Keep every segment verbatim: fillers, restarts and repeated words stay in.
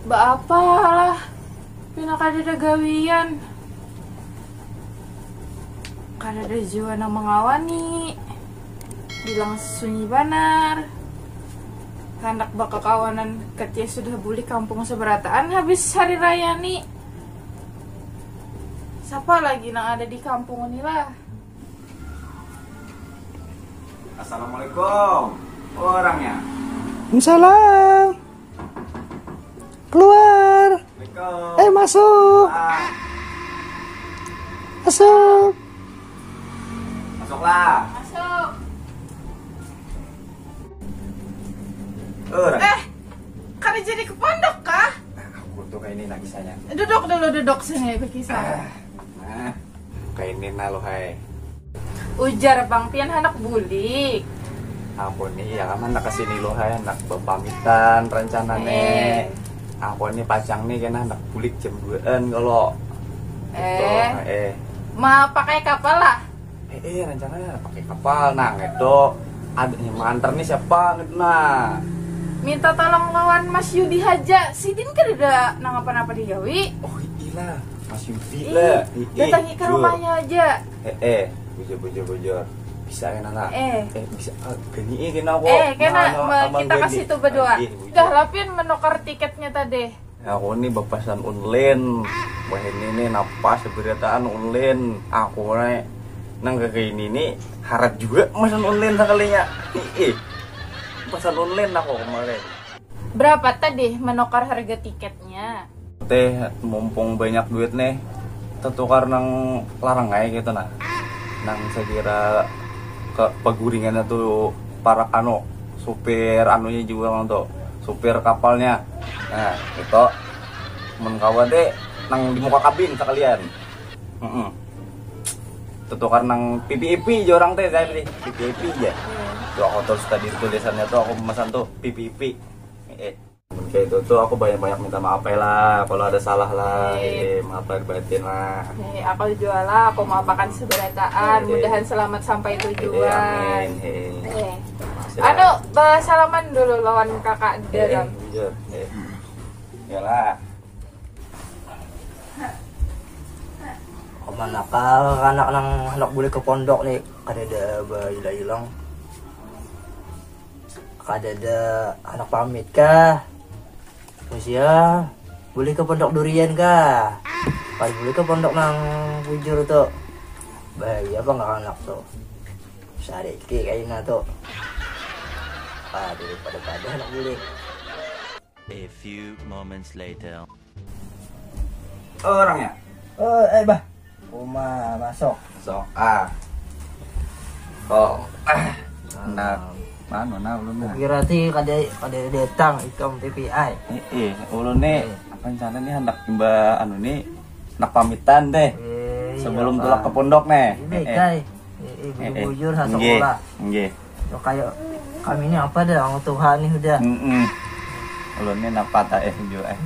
Baapa lah, pina kadada gawian, kadada jua nang mangawani, bilang sunyi banar, handak bakakawanan ketia sudah bulik kampung sabarataan habis hari raya ni. Sapa lagi nang ada di kampung ni lah? Assalamualaikum. Orangnya. Salam. Keluar. Eh, masuk. Masuk. Masuklah. Masuk. Orang. Eh, kada jadi ke pondok kah? Aku tuh kayak ini lagi sayang. Duduk dulu, duduk sini, berkisah. Nah. Kaini nah, Luhai. Ujar pang pian handak bulik. Aku nih ya kan handak kesini, Luhai, handak bepamitan rencana nih. Aku nih pacang nih kena handak bulik jam duaan kalau. Eh. Eh. Mau pakai kapal lah? Eh, eh, rencananya pakai kapal, nah itu ada yang mengantar nih siapa gitu nah. Minta tolong lawan Mas Yudi haja, sidin kada ada nang apa-apa digawi. Oh, ilah. Mas Yudi lah. Datangi ke rumahnya aja. Eh, eh, bujur, bujur, bujur. Bisa ya, Nana? Eh. Eh, bisa. Ah, gani eh, kena aku. Eh, kena kita ke situ berdua. Dah lapin menukar tiketnya tadi. Aku ni bapasan online. Wah, ini nih napas berataan online. Aku nih nang kayak ini nih harat juga masan online sekalinya. Ih, pasan online aku kemarin. Berapa tadi menukar harga tiketnya? Teh, mumpung banyak duit nih, tetukar nang larang aja gitu nah. Nang sekira ke peguringannya tuh para anu, supir anunya juga orang tuh, supir kapalnya. Nah, itu mun kawa deh nang di muka kabin sekalian. Mm -mm. Tetukar nang P P I P aja orang teh, saya pilih P P I P aja. Tuh aku terus tadi tulisannya tuh aku pemesan tuh P P I P. Eh. Kayak itu tuh aku banyak-banyak minta maaf ya lah kalau ada salah lah. Iya. Eh, maaf lahir batin lah. Iya, aku juga lah, aku mau makan seberataan. Iya. Mudahan selamat sampai tujuan. Iya, amin. Iya. Anu, salaman dulu lawan kakak dalam. Iya, iya. Iyalah. Kamanakal anak nang handak bulik ke pondok nih, kada ada bahilang-hilang. Kadada handak pamit kah? Musia buli ke pondok durian kah? Pas buli ke pondok nang bujur tu. Bahaya pang anak tu. Sariki kaina tu. Ah, daripada pada handak buli. A few moments later. Oh, orangnya. Oh, eh bah. Uma masuk. Masuk. Ah. Oh. Ah. Nah, mana nah ulun nah. Kira ti kada kada datang ikam P P I. Eh, eh, ulun ni apa rencana ni hendak imba anu ni nak pamitan deh. Eh, sebelum tulak ke pondok nih. Ini eh, kai. Eh, eh, bujur-bujur eh, eh. Sekolah. Nggih. Kaya kami ni apa dah orang tuha ni sudah. Mm -mm. Ulun ni napa ta eh jujur eh.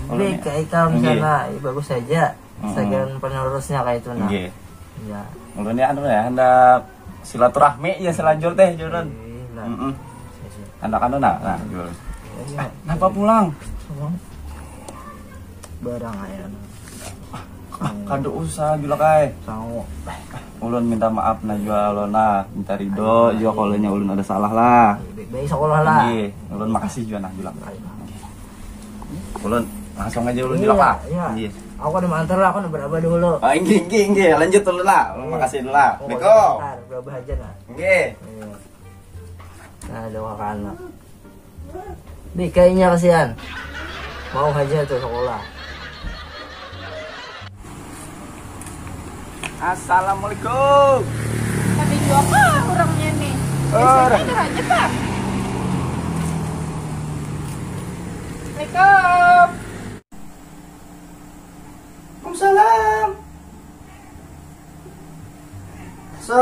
Ulun ni kayak ikam sana, bagus saja. Sagan penerusnya kayak itu nah. Nggih. Ya. Ulun ni anu ya, hendak silaturahmi ya selanjur teh, Jurun. Iya. Mm -mm. Anak anu nah, nah, Jurun. Iya. Napa pulang? Barang aja. Ah, kada usah julak ai. Sangu. Ulun minta maaf nah jua ulun nah, minta ridho jua kalau nya ulun ada salah lah. Baik sekolah lah. Nggih, ulun makasih jua nah julak. Ulun langsung aja ulun julak lah. Iya. Aku ada mantar lah, aku ada berapa dulu. Ah, nggih, nggih, nggih. Lanjut ulun lah. Ulun makasih dulu lah. Assalamualaikum. Berapa aja nah. Nggih. Nah, ada kakak anak. Bikainya kasihan. Mau aja tuh sekolah. Assalamualaikum. Tapi jua kah orangnya nih? Biasanya ada aja kah? Assalamualaikum. Waalaikumsalam. So.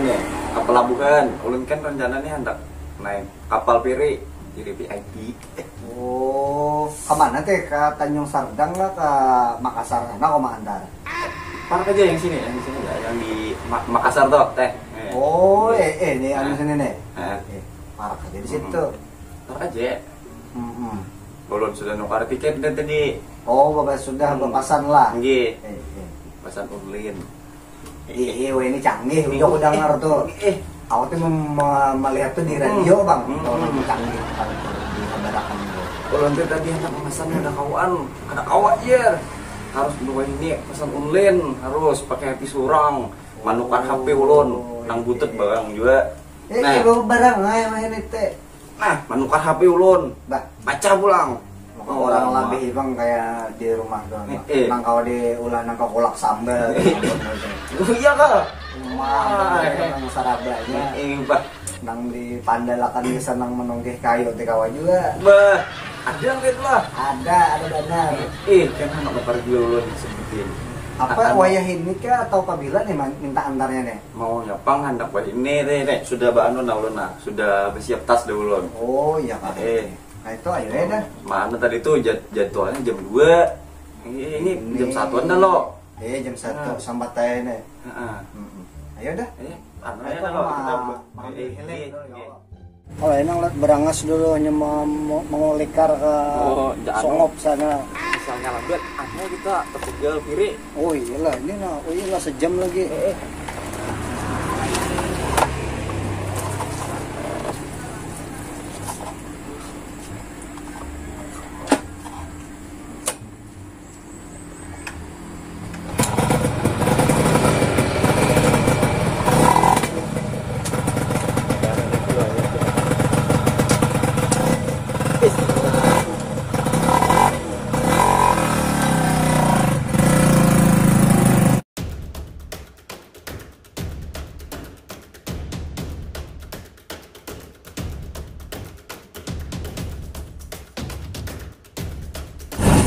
nih, ke pelabuhan. Ulun kan rencana nih hendak naik kapal Piri, Piri V I P. Oh, kemana teh? Ke Tanjung Sardang lah, ke Makassar sana kau mah antar? Parak aja yang sini, yang di sini ya, yang di Ma- Makassar tuh, teh. Eh. Oh, eh, eh, ini anu sini nih. Eh. Eh, parak aja di situ. Parak aja. Hmm. Ulun sudah nukar tiket deh tadi. Oh, bapak sudah Hmm. berpasan lah. Nggih. Eh, eh. Pasan online. Iya, iya, wah, ini canggih. Udah aku dengar tuh. Eh, Aku tuh mem- me- melihat tuh di radio, Hmm. Bang. Hmm. Kalau lagi canggih, kalau di sabarakan tuh. ulun tuh tadi hendak memesan ada kawaan, ada kawa aja. Harus dua ini pesan online, harus pakai hati surang. Manukar H P ulun, nang butut barang juga. Eh, Nah, eh, bawa barang aja mah ini teh. nah, manukar H P ulun. Bah, Baca pulang. Maka orang lebih bang kayak di rumah doang. Eh, eh. Nang kau diulah nang kau kulak sambal. Oh iya kah? Rumah nang sarabanya. Eh, bah. Nang dipandalakan bisa nang menunggih kayu di kawa juga. Bah, ada yang kayak lah. Ada, ada benar. Eh, kan anak bakar juga ulun sebutin. Apa Anu, wayah ini kah atau pabila nih man- minta antarnya nih? Mau nyapang hendak bah ini deh, nih. Sudah baanu nah ulun nah, sudah bersiap tas deh ulun. Oh iya kan. Eh. Nah itu ayo ya dah. Mana tadi tuh jad- jadwalnya jam dua. Ini, ini jam satuan dah lo. Iya jam satu Nah. Sambat aja nih. Heeh. Mm-mm. Ayo dah. Eh, anu Ayo, ya lo Bang. kita Makan eh, helm eh, dulu, eh. ya. Kalau ini ngeliat berangas dulu hanya mem- mengulikar ke Oh, jangan. Songop sana. Misalnya lambat, anu kita terpegal kiri. Oh iyalah ini nah, oh iyalah sejam lagi. Eh, eh.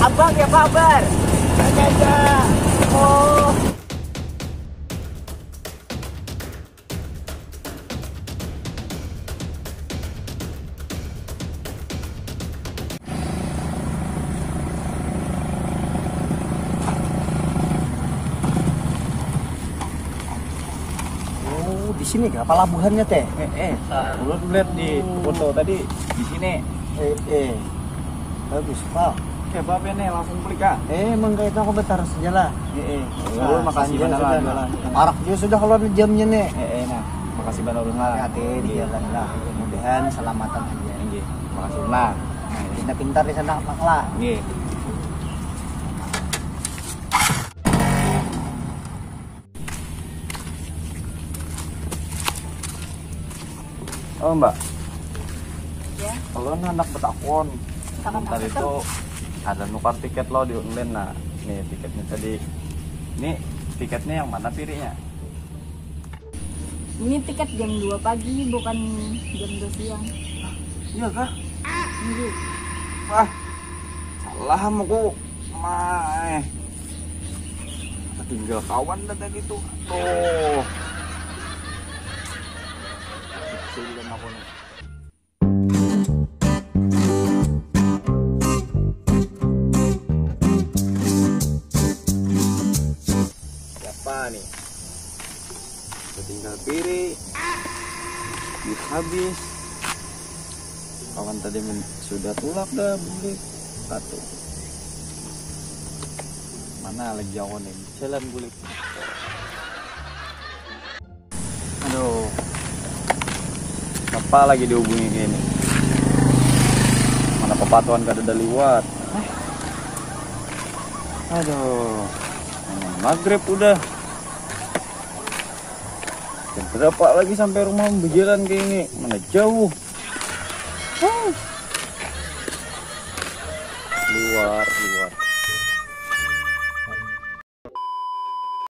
Abang ya kabar. Aja. Oh. Oh, di sini kah pelabuhannya teh? Eh, eh, ulun lihat di foto tadi di sini. Eh, eh. Bagus, Pak. Oke, apa nih langsung klik ah? Eh, emang kayak itu aku betar saja lah. Eh, eh. Nah, Ulun makasih sanjang banyak sudah, lah. nah. Parak juga sudah kalau ada jamnya nih. Eh, eh, nah. Makasih banyak ulun lah. Hati-hati di jalan lah. Mudah-mudahan selamatan aja. Nggih. Makasih lah. Pintar-pintar di sana, Pak lah. Nggih. Oh, Mbak. Ya. Ulun handak betakun. Takun Tadi apa tuh ada nukar tiket lo di online nah. Nih tiketnya tadi. Nih tiketnya yang mana pirinya? Ini tiket jam dua pagi, bukan jam dua siang. Iya kah? Ini Wah, salah am aku. Mae. Tinggal kawan dah tadi tuh. Tuh. Kecilin aku nih. Siapa nih? Tinggal kiri. Duit habis. Kawan tadi men- sudah tulak dah bulik. Satu. Mana lagi aku nih? Jalan bulik. Aduh. Siapa lagi dihubungi kayak ini? Mana pepatuan kada ada liwat. Eh. Aduh. Maghrib udah. Jam berapa lagi sampai rumah berjalan kayak ini? Mana jauh. Huh. Luar, luar.